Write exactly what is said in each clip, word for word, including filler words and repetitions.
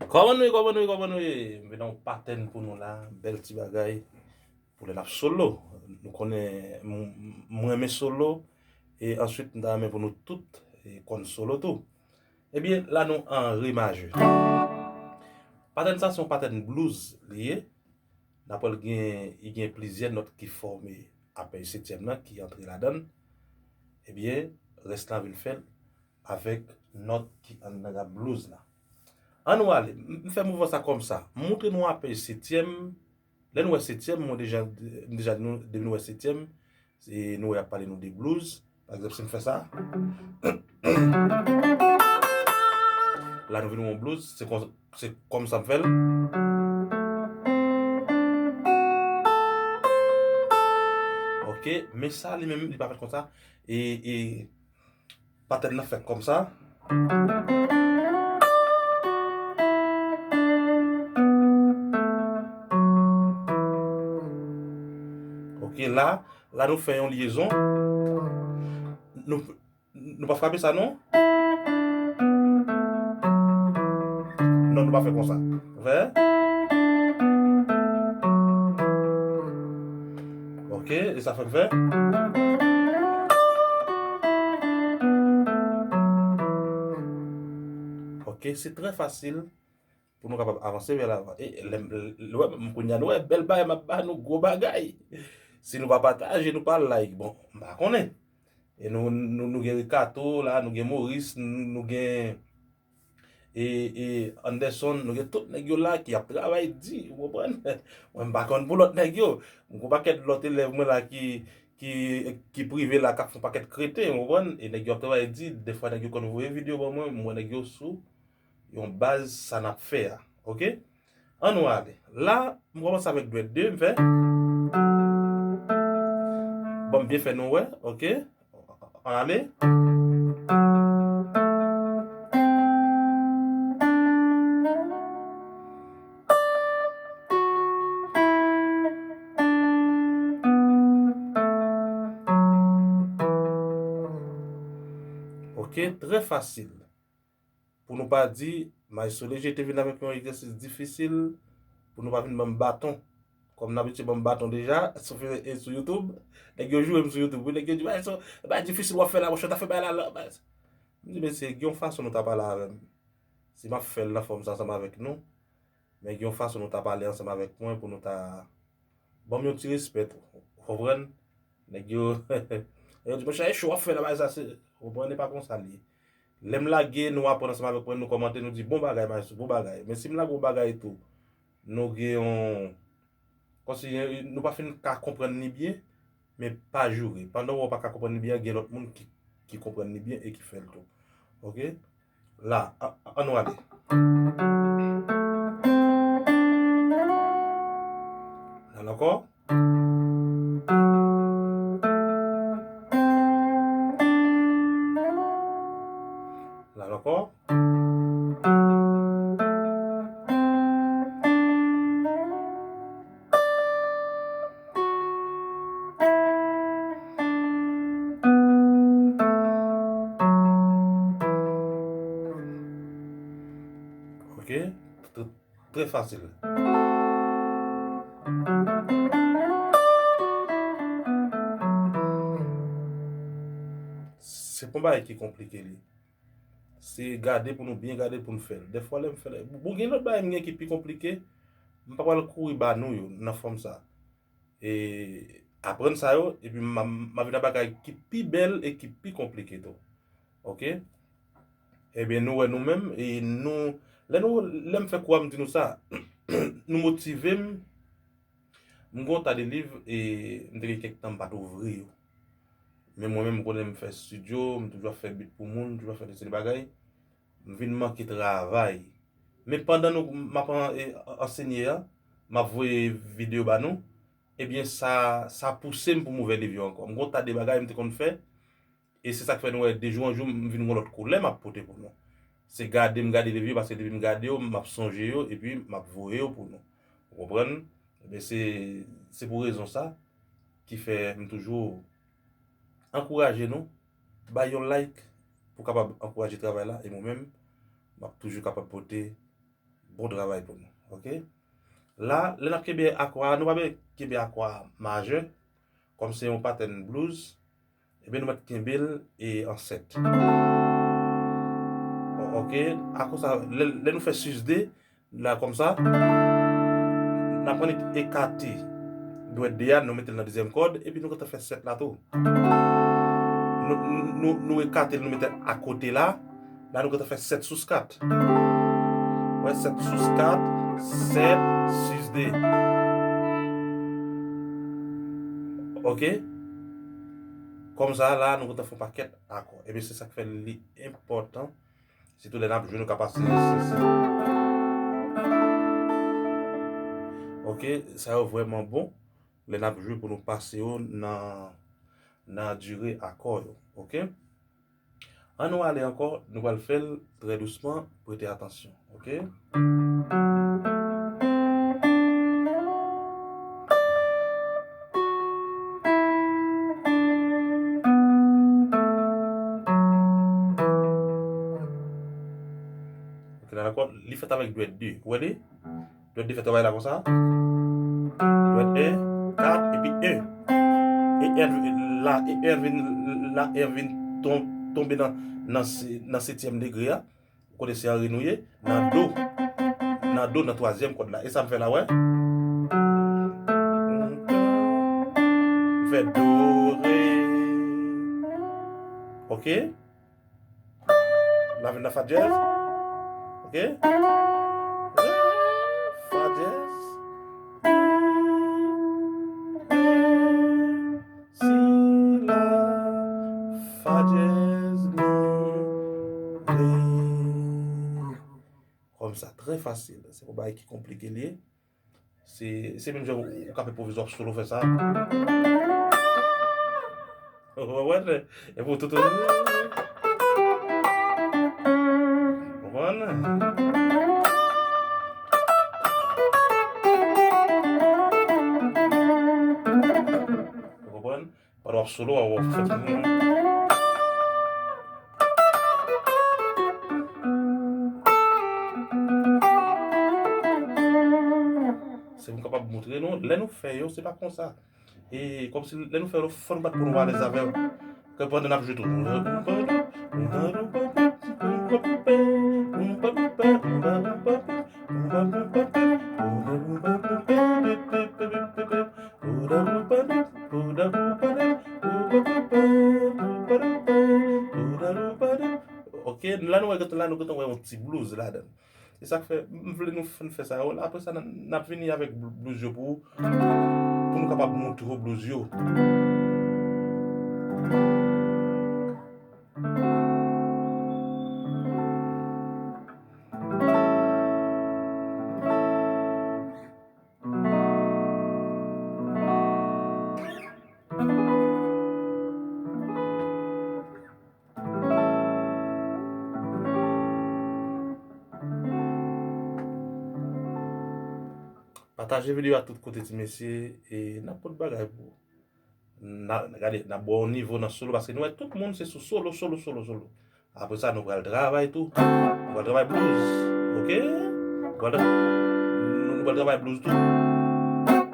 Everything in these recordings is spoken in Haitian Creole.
Kòman nou ye, kòman nou ye, kòman nou ye? M vin nan yon patèn pou nou la, bèl ti bagay. Pou lè n ap solo. Nou konnen m, m renmen solo. E answit, m ta renmen pou nou tout e konn solo tou. Ebyen, la nou an re majè. Patèn sa se yon patèn blues li ye. N ap wè l gen, li gen plizyè nòt ki fòme apèy setyèm nan ki antre ladan l. Ebyen, rès la vin fè l avèk nòt ki anndan blues la. Ann nou ale. M, m fè mouvman sa kòmsa. M montre nou apèy setyèm. Lè nou wè setyèm, mwen deja, m deja di nou, depi nou wè setyèm, se nou wè y ap pale nou de blues. Pa egzanp, si m fè sa, la nou vin yon blues, se kon, se kòmsa m fè l. Ok, men sa li menm, li pa fèt konsa. E, e, patèn nan fèt kòmsa. Ok, la, la nou fè yon lyezon. Nou, nou pa frape sa, non? Non, nou pa fè konsa. Vè? Ok, e sa fè k fè. Ok, se trè fasil pou nou kapab avanse vè lavan. E lè m, lè, lè, m kounye a nou wè bèl bagay m ap ba nou, gwo bagay. Si nou pa pataje, nou pa like, bon, m pa konnen. E nou, nou, nou gen Ricardo la, nou gen Maurice, nou, nou gen e, e Anderson, nou gen tout nèg yo la ki ap travay di, ou konprann? Mwen m pa konn pou lòt nèg yo. M gen yon pakèt lòt elèv mwen la ki, ki, ki prive la, k ap fè yon pakèt kreten, ou konprann? E nèg yo ap travay di, dèfwa nèg yo konn voye videyo ban mwen, m wè nèg yo sou yon baz sa n ap fè a. Ok? Ann nou ale. La, m kòmanse avèk dwèt de, m fè. Bon, m byen fè nou wè, ok? Ann ale. Ok, trè fasil. Pou nou pa di, Maestro Léger te vin avèk yon egzèsis difisil, pou nou pa vin ban m baton. Kòm n abitye ban m baton deja, sou, e, sou YouTube, nèg yo joure m sou YouTube, wi, nèg yo di, "Maestro, e bagay difisil w ap fè la, monchè, w ta fè bagay la lò." M di, "Mesye, gen yon fason nou ta pale avè m. Si m ap fè l nan fòm sa ansanm avèk nou, men gen yon fason nou ta pale ansanm avèk mwen pou nou ta ban m yon ti respè tou." Ou konprann? Nèg yo, nèg yo di, "Monchè, e cho w ap fè la, bagay sa, se," ou konprann, e pa konsa l ye. Lè m lage, nou aprann ansanm avèk mwen, nou kòmante, nou di, "Bon bagay, maestro, bon bagay." Men si m lage yon bagay tou, nou gen yon, kòmsi nou pa fin ka konprann li byen, men pa joure. Pandan w pa ka konprann li byen, gen lòt moun ki, ki konprann li byen e ki fè l tou. Ok? La, a, a, ann nou ale. La ankò. La ankò. Ok, trè, trè fasil. Se pa yon bagay ki konplike li. Se gade pou nou byen gade pou n fè l. Dèfwa lè m fè l, bon, gen lòt bagay m gen ki pi konplike, m pa pral kouri ba nou yo nan fòm sa. E aprann sa yo, epi m a, m a vin a bagay ki pi bèl e ki pi konplike tou. Ok? Ebyen, nou wè nou menm, e nou, lè nou, lè m fè kou a, m di nou sa, nou motive m, m gen yon ta de liv, e m te gen kèk tan m pa t ouvri yo. Men mwen menm, m konnen m fè estidyo, m toujou ap fè beat pou moun, m toujou ap fè de seri bagay. M vin manke travay. Men pandan nou, m ap an-, e, ansenye a, m ap voye videyo ba nou, ebyen, sa, sa pouse m pou m ouvè liv yo ankò. M gen yon ta de bagay m te konn fè, e se sa k fè nou wè, de jou an jou, m vin gen yon lòt koulè m ap pote pou nou. Se gade m gade liv yo, paske depi m gade yo, m ap sonje yo, epi m ap voye yo pou nou. Ou konprann? Ebyen, se, se pou rezon sa ki fè m toujou ankouraje nou, bay yon like pou kapab ankouraje travay la, e mwen menm, m ap toujou kapab pote bon travay pou nou. Oke? La, lè n ap kenbe akò a, nou pa bezwen kenbe akò a majè, kòm se yon patèn blues, ebyen nou mèt kenbe l e an sèt. O- Oke, akò sa, lè, lè nou fè sis de, la kòm sa, n ap annik ekate dwèt de a, nou mete l nan dezyèm kòd, epi nou gentan fè sèt la tou. Nou, nou, nou ekate l, nou mete l akote la, la nou gentan fè sèt sou kat. Wè, sèt sou kat, sèt, sis de. Oke? Kòm sa, la, nou gentan fè yon pakèt akò. Ebyen, se sa k fè li enpòtan. Sitou lè n ap jwe, nou ka pase. Oke, sa yo vrèman bon lè n ap jwe pou nou pase yo nan, nan dire akò yo. Oke? An nou ale ankò, nou pral fè l trè dousman, prete atansyon. Oke? Oke, la ankò, li fèt avèk dwèt de. Ou wè li? Dwèt de fèt travay la konsa. Dwèt en, kat, epi en. E en la, e en vin, la en vin ton- tonbe nan, nan, se- nan setyèm degre a. Ou konnen se an re nou ye. Nan do. Nan do, nan twazyèm kòd la. E sa m fè la, wè. M fè do, re. Oke? La vin nan fa dyèz. Oke? Re, fa dyèz. Si, la, fa dyèz, mi, re. Kòm sa, trè fasil. Se pa yon bagay ki konplike li ye. Se, se menm jan ou, ou ka fè pwovizwa solo fè sa. Ou konprann? E pou tout. Konprann? Ou konprann? Pandan w ap solo a, w ap fè tout moun. Se pou m kapab montre nou, lè nou fè yo, se pa konsa. E kòmsi lè nou fè yo, fò nou bat pou nou alèz avè yo. Ke pandan n ap jwe tou. Ok, la nou wè gentan, la nou gentan wè yon ti blues ladan. Se sa k fè m vle nou fè, fè sa yo. Apre sa, n, n ap vini avèk bl- blues yo pou, pou nou kapab montre w blues yo. Pataje videyo a tout kote, ti mesye, e n ap pot bagay pou ou. N a, gade, n ap ba w nivo nan solo, paske nou wè tout moun se sou solo, solo, solo, solo. Apre sa, nou pral travay tou. Nou pral travay blues, oke? Nou pral tra- nou pral travay blues tou.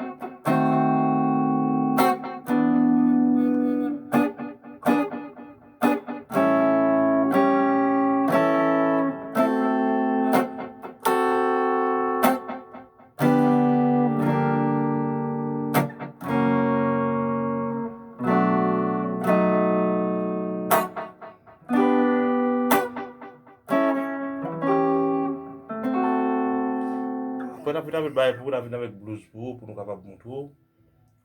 Apre n ap vin avèk bagay pou ou, n ap vin avèk blues pou ou, pou nou kapab montre w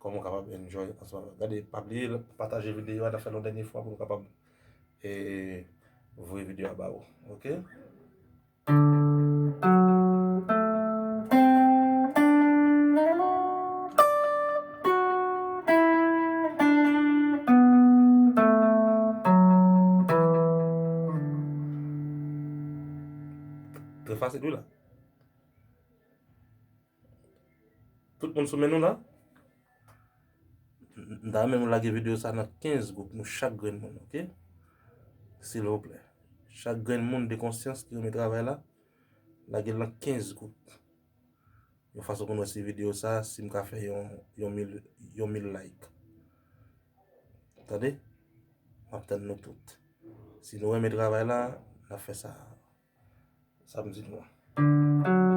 kòman w kapab enjoy ansanm avè m. Gade, pa bliye pataje videyo a, n ap fè l yon dènye fwa pou nou kapab, e, voye videyo a ba ou. Oke? Trè fasil, wi, la. Tout moun sou men nou la? M ta renmen nou lage videyo sa nan kenz gwoup nou, chak grenn moun, oke? Silvouplè. Chak grenn moun de konsyans ki renmen travay la, Lage l nan kenz goud. Yon fason pou n wè si videyo sa, si m ka fè yon, yon mil, yon mil like. Tande? M ap tann nou tout. Si nou renmen travay la, n ap fè sa samdi nou an.